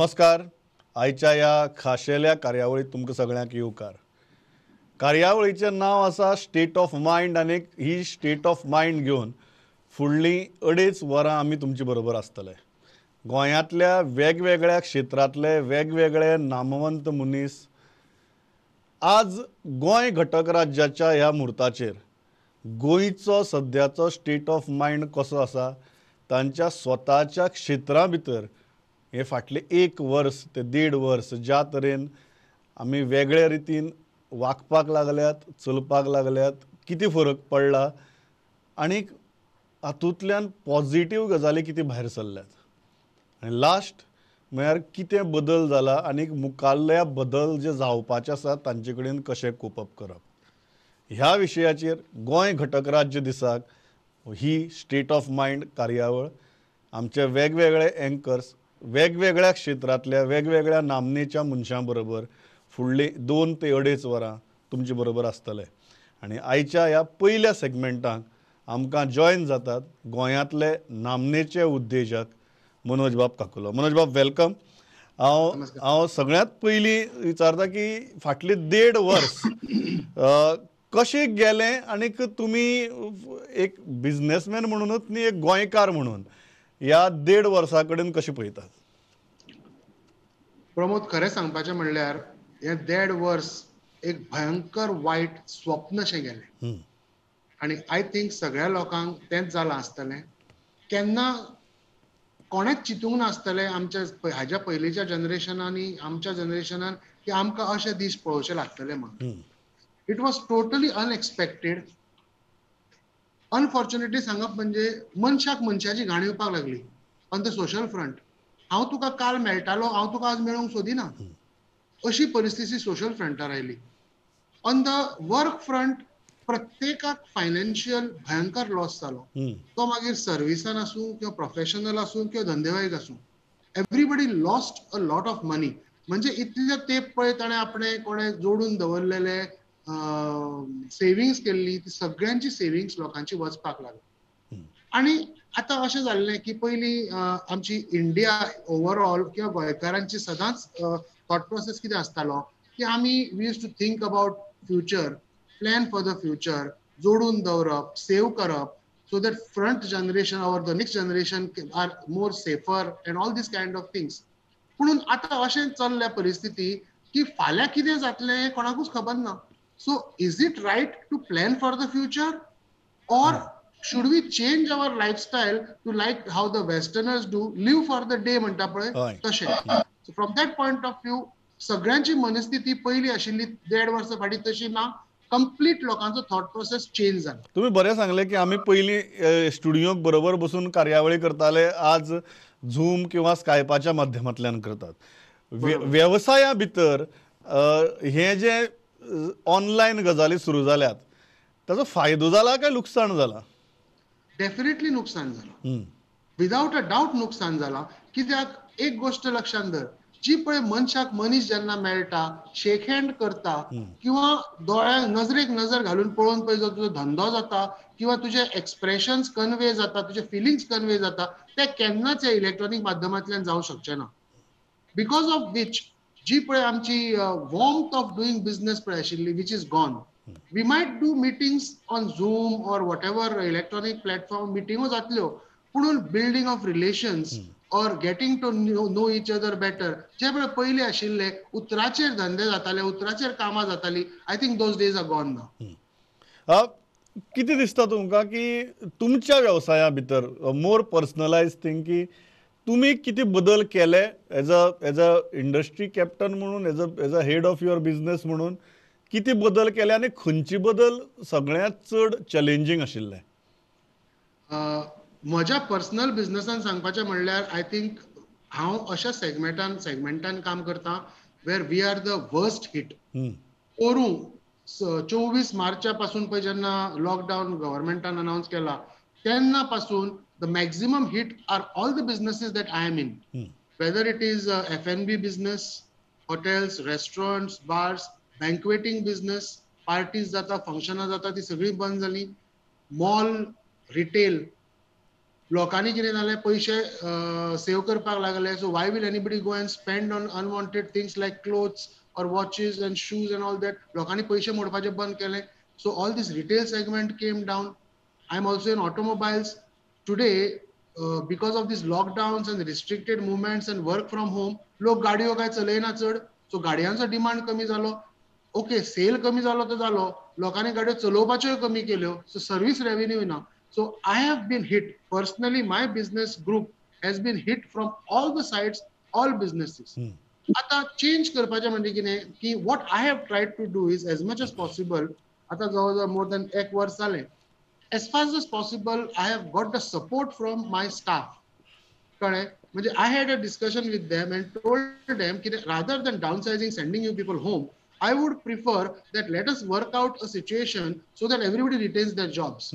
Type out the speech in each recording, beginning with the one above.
नमस्कार. आयच्या ह्या खाशेल्या कार्यावळीत तुमकां सगळ्यांक येवकार. कार्यावळीचें नांव आसा स्टेट ऑफ मायंड आनी ही स्टेट ऑफ मायंड घेवन फुडलीं 2.5 वरां आमी तुमचे बरोबर आसतले. गोंयांतल्या वेगवेगळ्या क्षेत्रांतले वेगवेगळे नामवंत मनीस आज गोंय घटक राज्याच्या ह्या मुहूर्ताचेर गोंयचो सद्याचो स्टेट ऑफ मायंड कसो आसा, तांच्या स्वताच्या क्षेत्रा भितर हे फाटले 1 वर्स ते 1.5 वर्स ज्या तरेन आमी वेगळे रितीन वागपाक लागल्यात, चलपाक लागल्यात, कितें फरक पडला आनी हातूंतल्यान पॉझिटीव गजाली कितें भायर सरल्यात आनी लास्ट म्हळ्यार कितें बदल जाला आनी मुखाल्ल्या बदल जे जावपाचे आसात तांचे कडेन कशें कोप अप करप, ह्या विशयाचेर गोंय घटक राज्य दिसाक ही स्टेट ऑफ मायंड कार्यावळ आमचे वेगवेगळे एंकर्स वेगवेगळ्या क्षेत्रांतल्या वेगवेगळ्या नामनेच्या मनशां बरोबर फुडली 2 ते 2.5 वरां तुमचे बरोबर आसतले. आनी आयच्या ह्या पयल्या सेगमेंटाक आमकां जॉयन जातात गोंयांतले नामनेचे उद्देजक मनोज बाब काकुलो. मनोज बाब, welcome. हांव सगळ्यांत पयलीं विचारता की फाटली 1.5 वर्स कशें गेलें आनीक तुमी एक बिजनेसमॅन म्हणूनच न्ही, एक गोंयकार म्हणून ह्या 1.5 वर्सां कडेन कशें पळयतात? प्रमोद, खरें सांगपाचें म्हणल्यार हें 1.5 वर्स एक भयंकर वायट स्वप्नशें गेलें आनी I think सगळ्या लोकांक तेंच जालां आसतलें. केन्ना कोणेंच चिंतूंक नासतलें आमच्या हाज्या पयलींच्या जनरेशनांनी आमच्या जनरेशनान की आमकां अशे दीस पळोवचे लागतले म्हणून. It was totally unexpected. Unfortunately सांगप म्हणजे मनशाक मनशाची घाण येवपाक लागली ऑन the social front. हांव तुका काल मेळटालो, हांव तुका आज मेळूंक सोदिना, अशी परिस्थिती सोशल फ्रंटार आयली. ऑन the work front प्रत्येकाक फायनान्शियल भयंकर लॉस जालो, तो मागीर सर्विसान आसूं किंवा प्रोफेशनल आसूं किंवा धंदेवाईक आसूं, everybody lost a lot of money. म्हणजे इतले तेप पळय ताणें आपणें कोणें जोडून दवरलेले सेविंग्स केल्ली, ती सगळ्यांची सेविंग्स लोकांची वचपाक लागली. आनी आतां अशें जाल्लें की पयलीं आमची इंडिया ओवरऑल किंवा गोंयकारांची सदांच थॉट प्रोसेस कितें आसतालो की आमी we use to think about future, plan for the future, जोडून दवरप, सेव करप, so that front generation or the next generation are more safer and all these kind of things. पुणून आतां अशें चल्ल्या परिस्थिती की फाल्यां कितें जातलें हें कोणाकूच खबर ना. So is it right to plan for the future or should we change our lifestyle to like how the westerners do, live for the day म्हणटा पळय तशें. So from that point of view सगळ्यांची मनस्थिती पयली आशिल्ली 1.5 वर्सां फाटीं तशी ना, कंप्लीट लोकांचो थॉट प्रोसेस चेंज जाला. तुम्ही बरें सांगलें की आमी पयलीं स्टुडियोक बरोबर बसून कार्यावळी करताले, आज झूम किंवा स्कायपाच्या माध्यमांतल्यान करतात. वेवसाया भितर हे जे ऑनलायन गजाली सुरू जाल्यात ताचो फायदो जाला काय लुकसाण जाला? डेफिनेटली नुकसान जाला, विदाउट अ डावट नुकसान जाला. कित्याक एक गोष्ट लक्षांत धर, जी पळय मनशाक मनीस जेन्ना मेळटा, शेक हँड करता किंवा दोळ्यांक नजरेक नजर घालून पळोवन पळय जो तुजो धंदो जाता किंवा तुजे एक्सप्रेशन्स कन्वे जाता, तुजे फिलिंग्स कन्वे जाता, ते केन्नाच ह्या इलेक्ट्रॉनीक माध्यमांतल्यान जावं शकचें ना. Because of which जी पळय आमची वॉर्मथ ऑफ डुईंग बिझनेस पळय आशिल्ली, which is gone. We might do meetings on Zoom or whatever electronic platform, मिटिंगो जातल्यो, पूण building of relations or getting to know each other better, जे पळय पयलीं आशिल्ले उतराचेर धंदे जाताले, उतराचेर कामां जाताली, I think those days are gone now. कितें दिसता तुमकां की तुमच्या वेवसाया भितर मोर पर्सनलायज थिंग की तुमी कितें बदल केले as a industry captain म्हणून, as a head of your business म्हणून कितें बदल केले आनी खंयचे बदल सगळ्यांत चड चॅलेंजींग आशिल्ले? म्हज्या पर्सनल बिझनसान सांगपाचें म्हणल्यार I think हांव अशा सेगमेंटान काम करता where we are the worst hit. पोरूं 24 मार्चा पासून पळय जेन्ना लॉकडावन गव्हर्मेंटान अनावन्स केला तेन्ना पासून the maximum hit are all the businesses that I am in, whether it is F&B business, hotels, restaurants, bars, banqueting business, parties जाता, फंक्शनां जाता, ती सगळीं बंद जाली, मॉल, रिटेल, लोकांनी कितें जालें, पयशे सेव करपाक लागले. So why will anybody go and spend on unwanted things like clothes or watches and shoes and all that? लोकांनी पयशे मोडपाचे बंद केले. So all this retail segment came down. I am also in automobiles. Today because of these lockdowns and restricted movements and work from home, लोक गाडयो काय चलयना चड. So गाडयांचो demand कमी जालो. ओके, सेल कमी जालो तो जालो, लोकांनी गाडयो चलोवपाच्योय कमी केल्यो. सो सर्वीस रेवेन्यू ना. So I have been hit personally. My business group has been hit from all the sides, all businesses. आतां चेंज करपाचें म्हणजे कितें की what I have tried to do is as much as possible, आतां जवळ जवळ more than एक वर्स जालें, as fast as possible I have got the support from my staff. कळ्ळें? म्हणजे I had a discussion with them and told them की rather than downsizing, sending you people home, I would prefer that let us work out a situation so that everybody retains their jobs.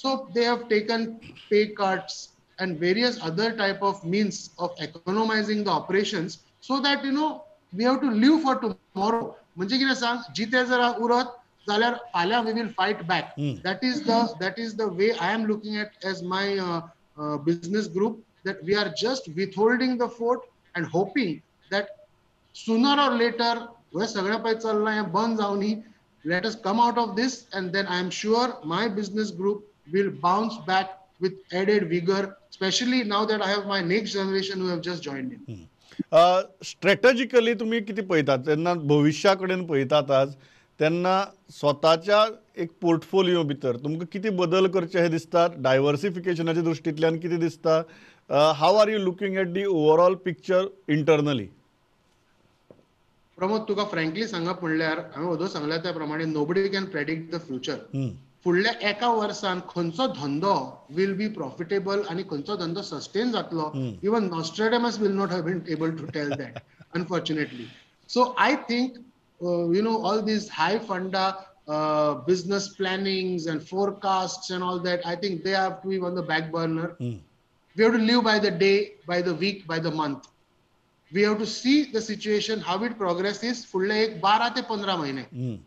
So they have taken pay cuts and various other type of means of economizing the operations so that, you know, we have to live for tomorrow. म्हणजे कितें सांग, जिते जर उरत जाल्यार फाल्यां we will fight back. That is the way I am looking at as my business group, that we are just withholding the fort and hoping that sooner or later हे सगळें पळय चल्लां हें बंद जावनी, let us come out of this, and then I am sure my business group will bounce back with added vigor, especially now that I have my next generation who have just joined in. Strategically तुम्ही कितें पळयतात तेन्ना, भविश्या कडेन पळयतात आज तेन्ना, स्वताच्या एक पोर्टफोलियो भितर तुमकां कितें बदल करचे हे दिसतात? डायवर्सिफिकेशनाच्या दृश्टींतल्यान कितें दिसता? How are you looking at the overall picture internally? Pramod, तुका फ्रँकली सांगप म्हणल्यार, हांवें अदों सांगल्या त्या प्रमाणे, nobody can predict the future. फुडल्या एका वर्सान खंयचो धंदो will be profitable आनी खंयचो धंदो सस्टेन जातलो, even Nostradamus will not have been able to tell that, unfortunately. So I think all these high funda business plannings and forecasts and all that, I think they have to be on the back burner. We have to live by the day, by the week, by the month. We have to see the situation, how it progresses. फुडले एक 12 ते 15 महिने,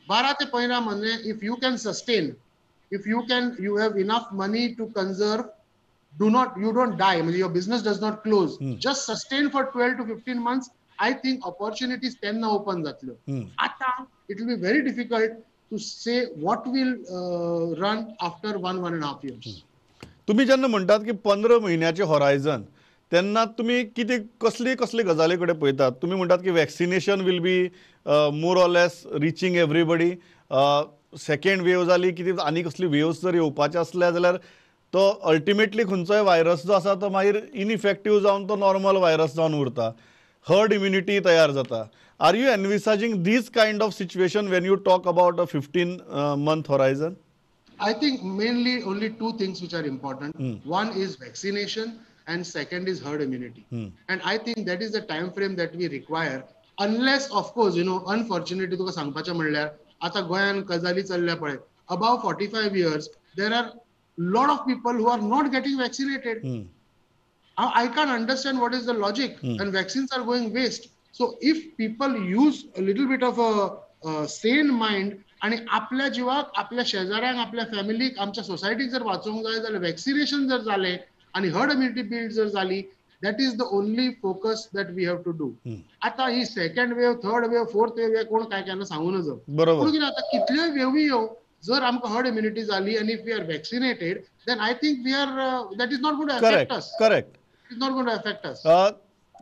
12 ते 15 महिने, if you can sustain, if you can, you have enough money to conserve, do not, you don't die, म्हणजे your business does not close, just sustain for 12 to 15 months, I think opportunities तेन्ना open जातल्यो. आता it will be very difficult to say what will run after 1, 1.5 years. तुम्ही जेन्ना म्हणटात की 15 म्हयन्याचे horizon, तेन्ना तुमी कितें, कसली कसली गजाली कडेन पळयतात? तुमी म्हणटात की vaccination will be more or less reaching everybody, second wave जाली, कितें आनी कसली वेव्स जर येवपाचे आसल्या जाल्यार तो अल्टिमेटली खंयचोय व्हायरस जो आसा तो मागीर इनइफेक्टीव जावन तो नॉर्मल व्हायरस जावन उरता, हर्ड इम्युनिटी तयार जाता. Are you envisaging this kind of situation when you talk about a 15 month horizon? I think mainly only two things which are important. One is vaccination and second is herd immunity. And I think that is the time frame that we require. Unless, of course, unfortunately, तुका सांगपाचें म्हणल्यार, आतां गोंयान गजाली चल्ल्या पळय, above 45 years, there are lot of people who are not getting vaccinated. I can't understand what is the logic, and vaccines are going waste. So if people use a little bit of a sane mind आणि आपल्या जिवाक, आपल्या शेजाऱ्यांक, आपल्या फॅमिलीक, आमच्या सोसायटीक जर वाचोवंक जाय जाल्यार, वॅक्सिनेशन जर जालें आनी हर्ड इम्युनिटी बिल्ड जर जाली, that is the only focus that we have to do. आतां ही second wave, third wave, fourth wave, हे कोण काय केन्ना सांगू नजो. पूण कितें आतां, कितल्योय वेवी येवं, जर आमकां हर्ड इम्युनिटी जाली आनी if we are vaccinated, then I think we are that is not going to affect us. It is not going to affect us.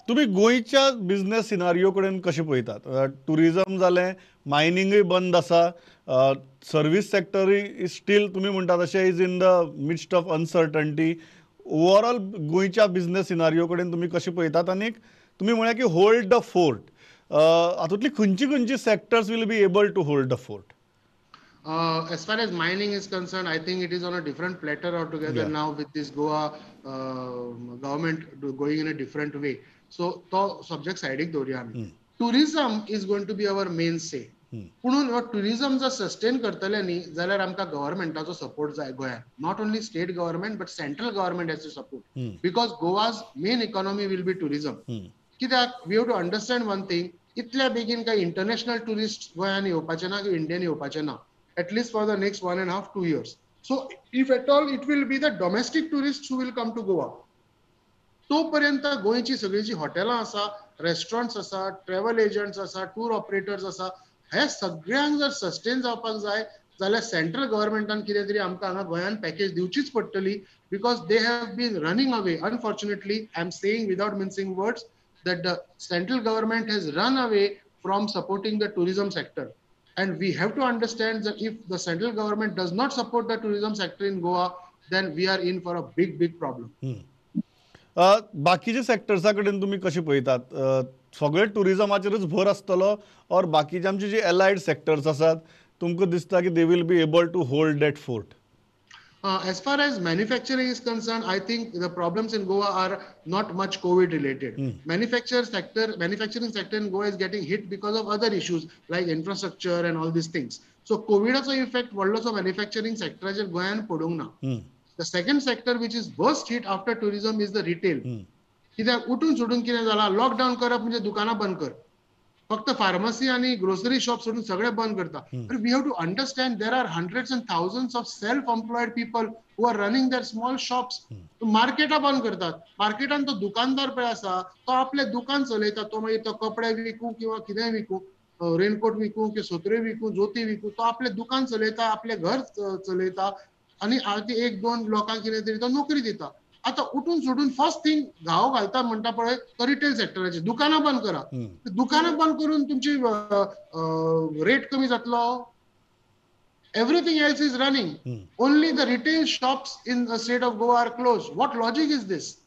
तुम्ही गोंयच्या बिझनेस सिनारियो कडेन कशें पळयतात? टुरिजम जालें, मायनिंगूय बंद आसा, सर्वीस सेक्टरूय is still, तुमी म्हणटा तशें, is in the midst of uncertainty. Overall गोंयच्या बिझनेस सिनारियो कडेन तुमी कशें पळयतात? आनी तुमी म्हळ्यार की होल्ड the fort, हातूंतली खंयची खंयची sectors will be able to hold the fort? As far as mining is concerned, I think it is on a different platter altogether now with this Goa government going in a different way. So, तो subject सायडीक दवरुया आमी. Tourism is going to be our mainstay. पुणून हो tourism जर sustain करतले न्ही जाल्यार आमकां गव्हर्मेंटाचो सपोर्ट जाय गोंयांत. Not only state government, but central government has to support, because Goa's main economy will be tourism. कित्याक, we have to understand one thing, इतल्या बेगीन काय इंटरनॅशनल टुरिस्ट गोंयांत येवपाचे ना किंवा इंडियन येवपाचे ना, at least for the next 1.5, 2 years. So if at all it will be the domestic tourist who will come to Goa. तो पर्यंत गोंयची सगळी जी हॉटेलां आसा, रेस्टॉरंट्स आसा, ट्रॅव्हल एजंट्स आसा, टूर ऑपरेटर्स आसा, हे सगळ्यांक जर सस्टेन जावपाक जाय जाल्यार सेंट्रल गव्हर्मेंटान कितें तरी आमकां हांगा गोंयान पॅकेज दिवचीच पडटली, because they have been running away. Unfortunately I am saying without mincing words that the central government has run away from supporting the tourism sector. And we have to understand that if the central government does not support the tourism sector in Goa, then we are in for a big, big problem. बाकीचे सेक्टर्सा कडेन तुमी कशें पळयतात? सगळे टुरिजमाचेरच भर आसतलो और बाकीचे आमचे जे एलायड सेक्टर्स आसात तुमकां दिसता की they will be able to hold that fort? As far as manufacturing is concerned, I think the problems in Goa are not much COVID related. Manufacturing sector in Goa is getting hit because of other issues like infrastructure and all these things. So COVIDaचो effect व्हडलोसो manufacturing sectorाचेर गोंयान पडूंक ना. The second sector which is worst hit after tourism is the retail. कित्याक उठून सोडून कितें जाला, lockdown करप म्हणजे दुकानां बंद कर, फक्त फार्मासी आणि ग्रोसरी शॉप सोडून सगळे बंद करता. We have to understand there are hundreds and thousands of self employed people who are running their small shops. मार्केटां बंद करतात, मार्केटान तो दुकानदार पळय आसा तो आपलें दुकान चलयता, तो मागीर तो कपडे विकूं किंवा कितेंय विकूं, रेनकोट विकूं किंवा सोत्रे विकूं, जोती विकूं, तो आपलें दुकान चलयता, आपलें घर चलयता आनी एक दोन लोकांक कितें तरी तो नोकरी दिता. आता उठून सोडून फर्स्ट थिंग घाव घालता म्हणटा पळय तो रिटेल सेक्टराचे दुकानां बंद करा. दुकानां बंद करून तुमची रेट कमी जातलो? Everything else is running, only the retail shops in the state of Goa are close. What logic is this?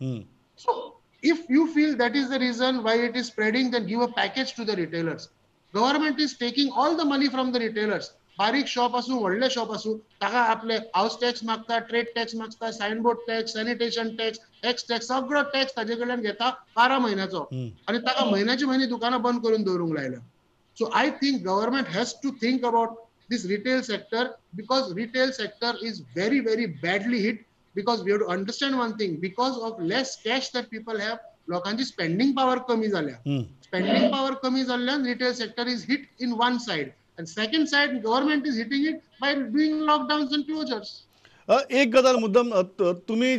So if you feel that is the reason why it is spreading, then give a package to the retailers. Government is taking all the money from the retailers. बारीक shop आसूं व्हडले shop आसूं, ताका आपले हावस tax मागता, trade tax मागता, signboard tax, sanitation tax, X tax, सगळो tax ताजे कडल्यान घेता 12 म्हयन्याचो, आनी ताका म्हयन्याचे म्हयने दुकानां बंद करून दवरूंक लायल्या. So I think government has to think about this retail sector, because retail sector is very very badly hit. Because we have to understand one thing, because of less cash that people have, लोकांची spending power कमी जाल्या. Spending power कमी जाल्ल्यान retail sector is hit in one side, and second side government is hitting it by doing lockdowns and closures. एक गजाल मुद्दम, तुम्ही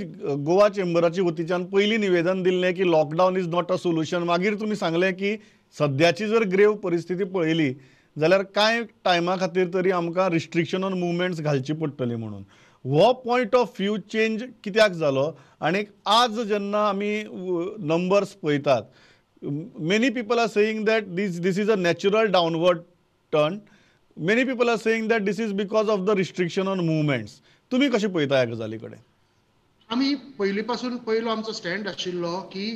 गोवा चेंबराची वतीच्यान पयलीं निवेदन दिल्लें की lockdown is not a solution. मागीर तुमी सांगलें की सद्याची जर ग्रेव परिस्थिती पळयली जाल्यार कांय टायमा खातीर तरी आमकां रिस्ट्रिक्शन ऑन मुवमेंट्स घालची पडटली म्हणून. हो पॉयंट ऑफ व्यू चेंज कित्याक जालो? आनी आज जेन्ना आमी नंबर्स पळयतात, many people are saying that this is a natural downward turn. Many people are saying that this is because of the restriction on movements. तुम्ही कशें पळयता ह्या गजाली कडेन? आमी पयलीं पासून पयलो आमचो स्टँड आशिल्लो की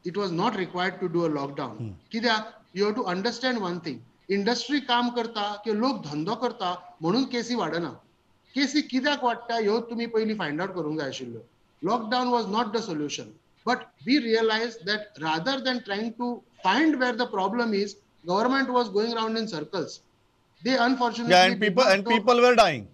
it was not required to do a lockdown. कित्याक you have to understand one thing, industry काम करता किंवा लोक धंदो करता म्हणून केसी वाडना. केसी कित्याक वाडटा ह्यो तुमी पयलीं फायंड आवट करूंक जाय आशिल्ल्यो. Lockdown was not the solution, but we realise that rather than trying to find where the problem is, government was going round in circles. They unfortunately, yeah, and people were dying.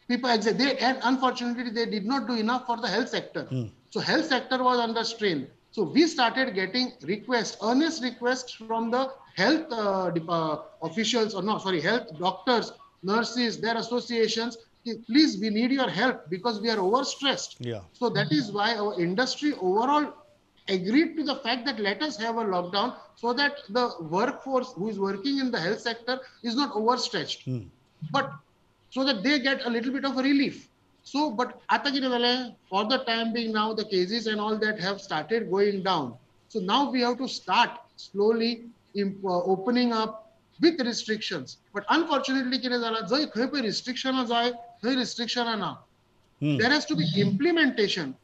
People exactly, and unfortunately they did not do enough for the health sector. So health sector was under strain. So we started getting requests, earnest requests from the health officials, or no, sorry, health doctors, nurses, their associations. Please, we need your help because we are overstressed. Yeah. So that is why our industry overall agreed to the fact that let us have a lockdown so that the workforce who is working in the health sector is not overstretched, but so that they get a little bit of a relief. So, but for the time being now, the cases and all that have started going down. So now we have to start slowly opening up with restrictions. But unfortunately, restriction restriction. There has to be implementation.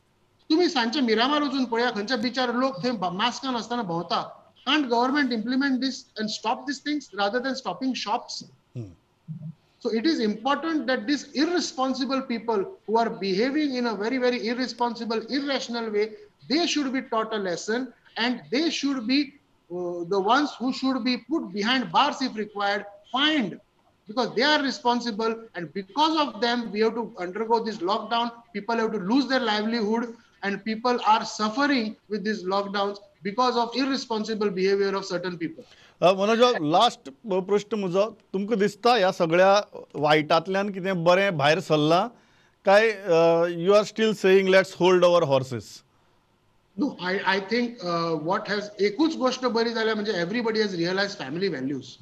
तुम्ही सांजचे मिरामार वचून पळया, खंयच्या बिचार लोक थंय मास्कां नासतना भोंवता. Can't government implement this and stop these things rather than stopping shops? So it is important that these irresponsible people who are behaving in a very, very irresponsible, irrational way, they should be taught a lesson, and they should be the ones who should be put behind bars if required, fined, because they are responsible, and because of them we have to undergo this lockdown. People have to lose their livelihood, and people are suffering with these lockdowns because of irresponsible behavior of certain people. Manoj, last प्रश्न म्हजो, तुमकां दिसता ह्या सगळ्या वायटांतल्यान कितें बरें भायर सरलां काय you are still saying let's hold our horses? No, I think what has एकूच गोष्ट बरी जाल्या म्हणजे everybody has realise family values.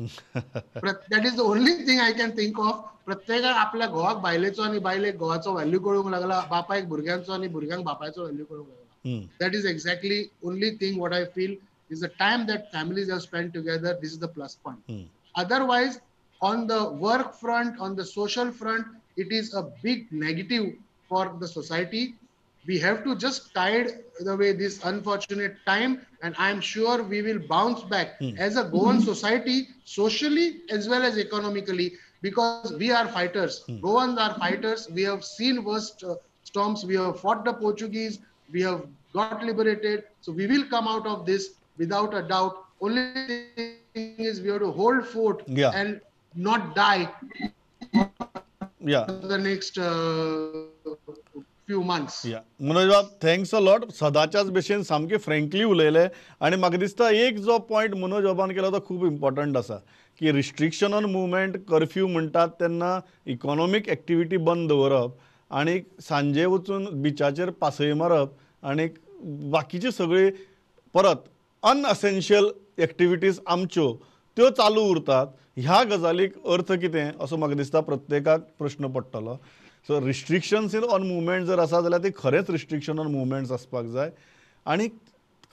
That is the only thing I can think of. प्रत्येकाक आपल्या घोवाक बायलेचो आनी बायलेक घोवाचो व्हॅल्यू कळूंक लागला, बापायक भुरग्यांचो आनी भुरग्यांक बापायचो व्हॅल्यू कळूंक लागला. That is exactly only thing what I feel is the time that families have spend together. This is the plus point. Otherwise on the work front, on the social front, it is a big negative for the society. We have to just tide the way this unfortunate time, and I am sure we will bounce back as a Goan society, socially as well as economically, because we are fighters. Goans are fighters. We have seen worst storms. We have fought the Portuguese. We have got liberated. So we will come out of this without a doubt. Only thing is we have to hold fort and not die for the next few months. Manoj बाब, thanks a lot. सदाच्याच भशेन सामके frankly उलयले आनी म्हाका दिसता एक जो point Manoj बाबान केला तो खूब इम्पॉर्टंट आसा की रिस्ट्रिक्शन ऑन मुवमेंट, कर्फ्यू म्हणटात तेन्ना इकॉनॉमीक एक्टिविटी बंद दवरप आनी सांजे वचून बिचाचेर पासय मारप आनी बाकीची सगळी परत अनअसेन्शियल एक्टिविटीज आमच्यो त्यो चालू उरतात. ह्या गजालीक अर्थ कितें असो म्हाका दिसता प्रत्येकाक प्रश्न पडटलो. सो रिस्ट्रिक्शन्स ऑन मुवमेंट जर आसा जाल्यार ती खरेंच रिस्ट्रिक्शन ऑन मुवमेंट्स आसपाक जाय आनी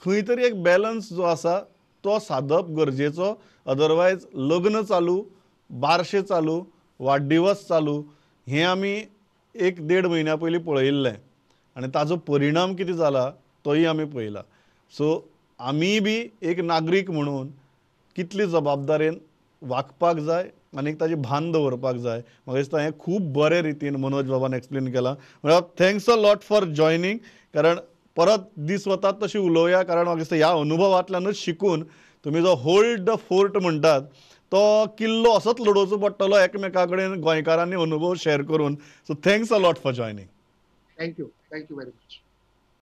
खंय तरी एक बॅलन्स जो आसा तो सादप गरजेचो. अदरवायज लग्न चालू, बारशे चालू, वाडदिवस चालू, हें आमी 1-1.5 म्हयन्या पयलीं पळयिल्लें आनी ताजो परिणाम कितें जाला तोय आमी पळयला. सो आमी बी एक नागरीक म्हणून कितली जबाबदारेन वागपाक जाय आनी ताजी भान दवरपाक जाय. म्हाका दिसता हें खूब बरे रितीन मनोज बाबान एक्सप्लेन केलां. म्हळ्यार thanks a lot for joining, कारण परत दीस वतात तशी उलोवया, कारण म्हाका दिसता ह्या अनुभवांतल्यानूच शिकून तुमी जो होल्ड the fort म्हणटात तो किल्लो असोच लडोवचो पडटलो एकमेका कडेन गोंयकारांनी अनुभव शेअर करून. So thanks a lot for joining. Thank you, thank you very much.